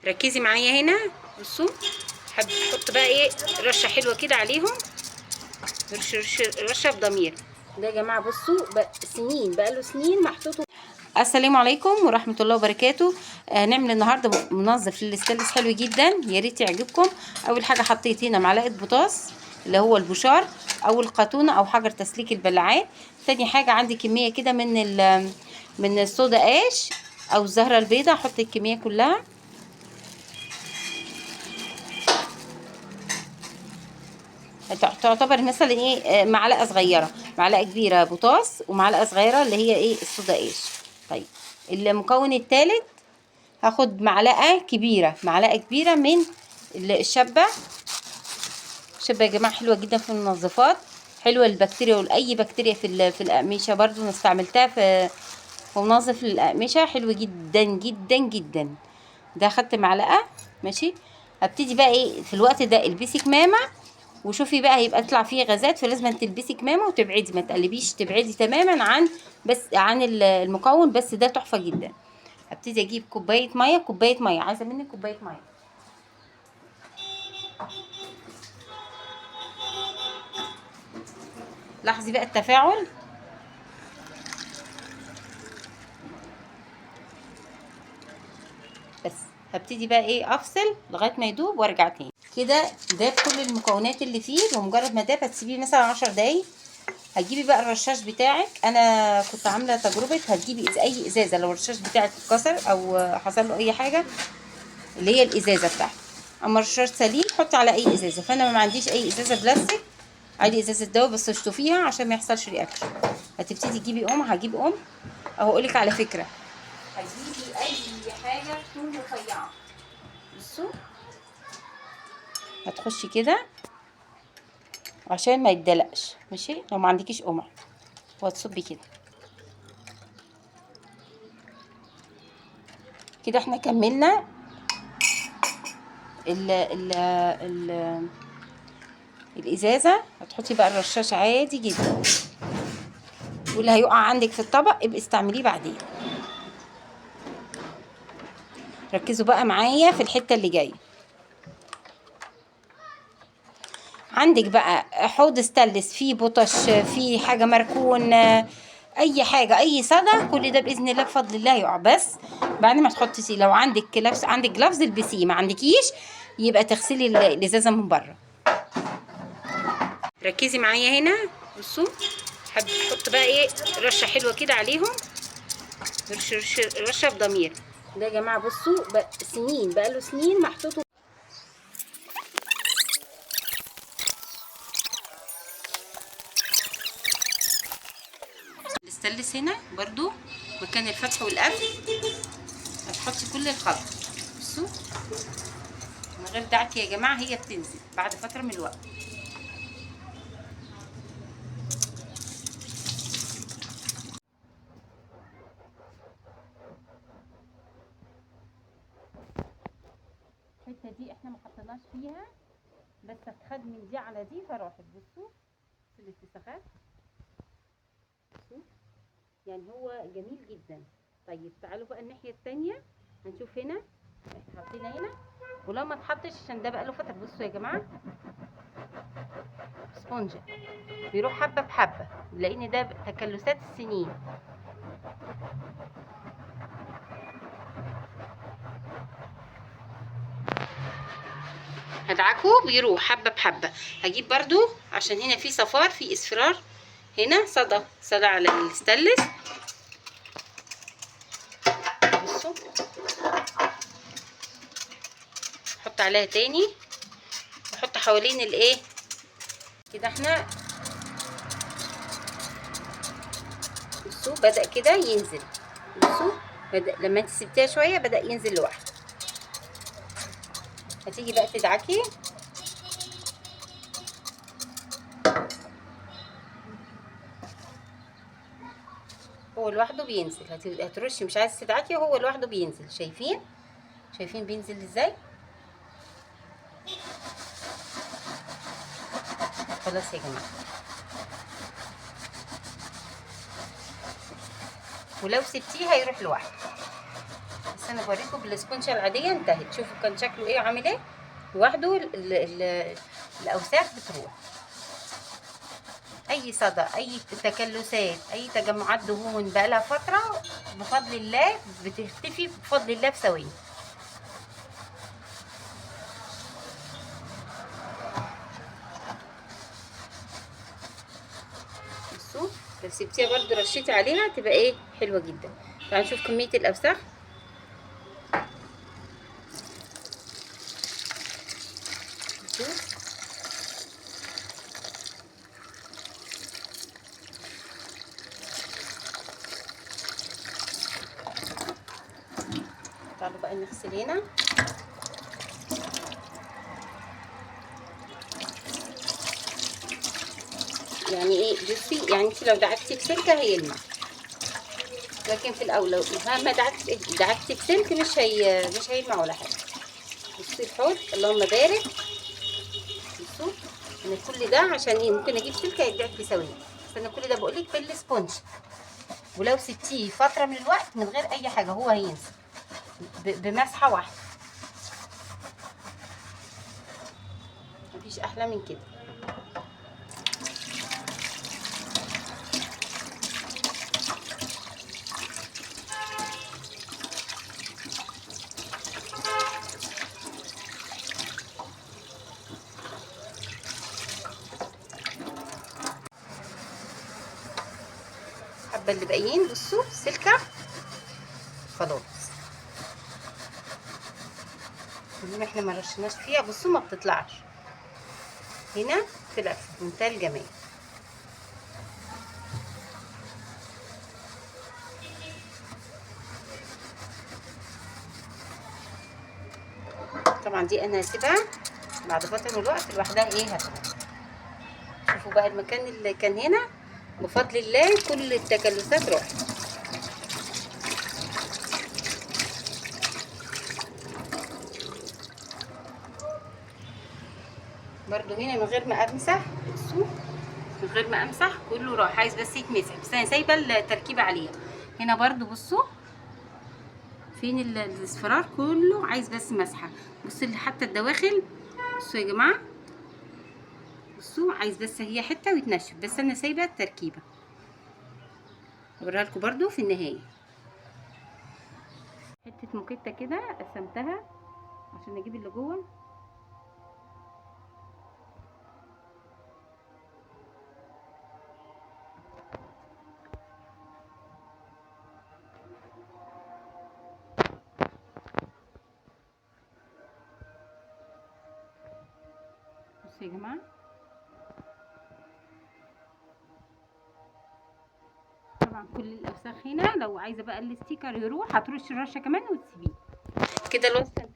ركزي معايا هنا. بصوا هحط بقى ايه رشه حلوة كده عليهم، رش رش رشه بضمير. ده يا جماعة بصوا بقى سنين، بقى له سنين محطوط. السلام عليكم ورحمة الله وبركاته. نعمل النهارده منظف للستانلس حلو جدا، يا ريت يعجبكم. اول حاجة حطيت هنا معلقه بوتاص اللي هو البوشار او القاتونه او حجر تسليك البلاعات. تاني حاجة عندي كمية كده من ال soda ash او الزهرة البيضاء، احط الكمية كلها. تعتبر مثلا ايه معلقه صغيرة، معلقه كبيرة بوتاص ومعلقة صغيرة اللي هي ايه ال soda ash. طيب المكون الثالث هاخد معلقه كبيرة، معلقه كبيرة من الشبه. الشبه يا جماعة حلوة جدا في المنظفات، حلوة للبكتيريا ولاي بكتيريا في الاقمشة، برضو انا استعملتها في منظف للاقمشه، حلو جدا جدا جدا. ده خدت معلقه ماشي. هبتدي بقى ايه في الوقت ده البسي كمامه، وشوفي بقى هيبقى يطلع فيه غازات، فلازم تلبسي كمامه وتبعدي، ما تقلبيش، تبعدي تماما عن المكون. بس ده تحفة جدا. هبتدي اجيب كوباية مية، كوباية مية، عايزه منك كوباية مية. لاحظي بقى التفاعل. بس هبتدي بقى ايه افصل لغاية ما يدوب وارجع تاني كده. ده بكل المكونات اللي فيه، بمجرد ما داب هتسيبيه مثلا 10 دقايق. هتجيبي بقى الرشاش بتاعك، انا كنت عامله تجربه، هتجيبي اي ازازة، لو الرشاش بتاعك اتكسر او حصل له اي حاجة اللي هي الازازه بتاعته، اما الرشاش سليم حطي على اي ازازة. فانا ما عنديش اي ازازة بلاستيك، عندي ازازة دواء بس اشطفيها عشان ما يحصلش reaction. هتبتدي تجيبي هجيب اهو. اقولك على فكرة، هتجيبي اي حاجة تكون رفيعة. بصوا هتخشي كده عشان ما يتدلقش ماشي، لو ما عندكيش قمع وهتصبي كده كده. احنا كملنا ال ال ال الازازه. هتحطي بقى الرشاش عادي جدا، واللي هيقع عندك في الطبق ابقي استعمليه بعدين. ركزوا بقى معايا في الحتة اللي جاية. عندك بقى حوض ستانلس فيه بطش، فيه حاجة مركون، اي حاجة، اي صدى، كل ده باذن الله بفضل الله يقع. بس بعد ما تحطي، لو عندك gloves، عندك gloves البسيه، ما عندكيش يبقى تغسلي الازازه من بره. ركزي معايا هنا. بصوا هحط بقى ايه رشه حلوة كده عليهم، رش رش رشه بضمير. ده يا جماعة بصوا بقى سنين، بقى له سنين محطوط. الستانلس هنا برضو مكان الفتح والقفل هتحطي كل الخلط. بصوا من غير دعك يا جماعة، هي بتنزل بعد فترة من الوقت. الحتة دي احنا ما حطيناش فيها، بس اتخد من دي على دي فراحت. بصوا في الاتساخات، يعني هو جميل جدا. طيب تعالوا بقى الناحية التانية، هنشوف هنا احنا حطينا هنا، ولو ما اتحطش عشان ده بقى له فترة. بصوا يا جماعة سبونجه بيروح حبه بحبه، لان ده تكلسات السنين. هدعكه بيروح حبه بحبه. هجيب برضو عشان هنا في صفار، في اصفرار هنا، صدى صدى على الستانلس. بصوا احط عليها تاني، واحط حوالين الايه كده. احنا بصوا بدأ كده ينزل. بصوا بدأ لما انت سبتيها شوية بدأ ينزل لوحده. هتيجي بقى تدعكي. هو لوحده بينزل. هترشي، مش عايزه تدعكي، هو لوحده بينزل. شايفين؟ شايفين بينزل ازاي؟ خلاص يا جماعة. ولو سبتيه هيروح لوحده. بس انا بوريكم بالاسفنجه العادية انتهت. شوفوا كان شكله ايه وعامل ايه لوحده. الاوساخ بتروح، اي صدى، اي تكلسات، اي تجمعات دهون بقالها فترة بفضل الله بتختفي بفضل الله في ثواني. بصوا لو سبتيها برده رشيتي عليها تبقى ايه حلوة جدا. تعالوا نشوف كمية الاوساخ. تعالوا بقى نغسل هنا. يعني ايه بصي، يعني انت لو دعكتي بسلكه هيلمع، لكن في الاول لو ما دعكتي بسلك مش هيلمع ولا حاجة. بصي الحوض اللهم بارك. بصوا انا كل ده عشان ايه؟ ممكن اجيب سلكه يدعك في ثواني، بس انا كل ده بقولك بال sponge، ولو سبتيه فترة من الوقت من غير اي حاجة هو هينزل بمسحه واحدة، مفيش احلى من كده. حبه اللي باقيين بصوا سلكه خلاص، المهم احنا ما رشناش فيها. بصوا ما بتطلعش هنا، طلع في منتهى الجمال. طبعا دي انا هسيبها بعد فترة من الوقت لوحدها ايه هتروح. شوفوا بقى المكان اللي كان هنا بفضل الله كل التكلسات راحت. برضو هنا من غير ما امسح، بصوا من غير ما امسح كله راح، عايز بس يتمسح، بس انا سايبه التركيبة عليها. هنا برضو بصوا فين الاصفرار كله عايز بس مسحه. بصوا حتى الدواخل، بصوا يا جماعة، بصوا عايز بس هي حتة ويتنشف، بس انا سايبه التركيبة. هوريها لكم برضو في النهاية. حتة موكيته كده قسمتها عشان اجيب اللي جوه. بصوا يا جماعة طبعا كل الاوساخ هنا. لو عايزه بقى ال sticker يروح هترشي الرشه كمان وتسيبيه كده. الوصفة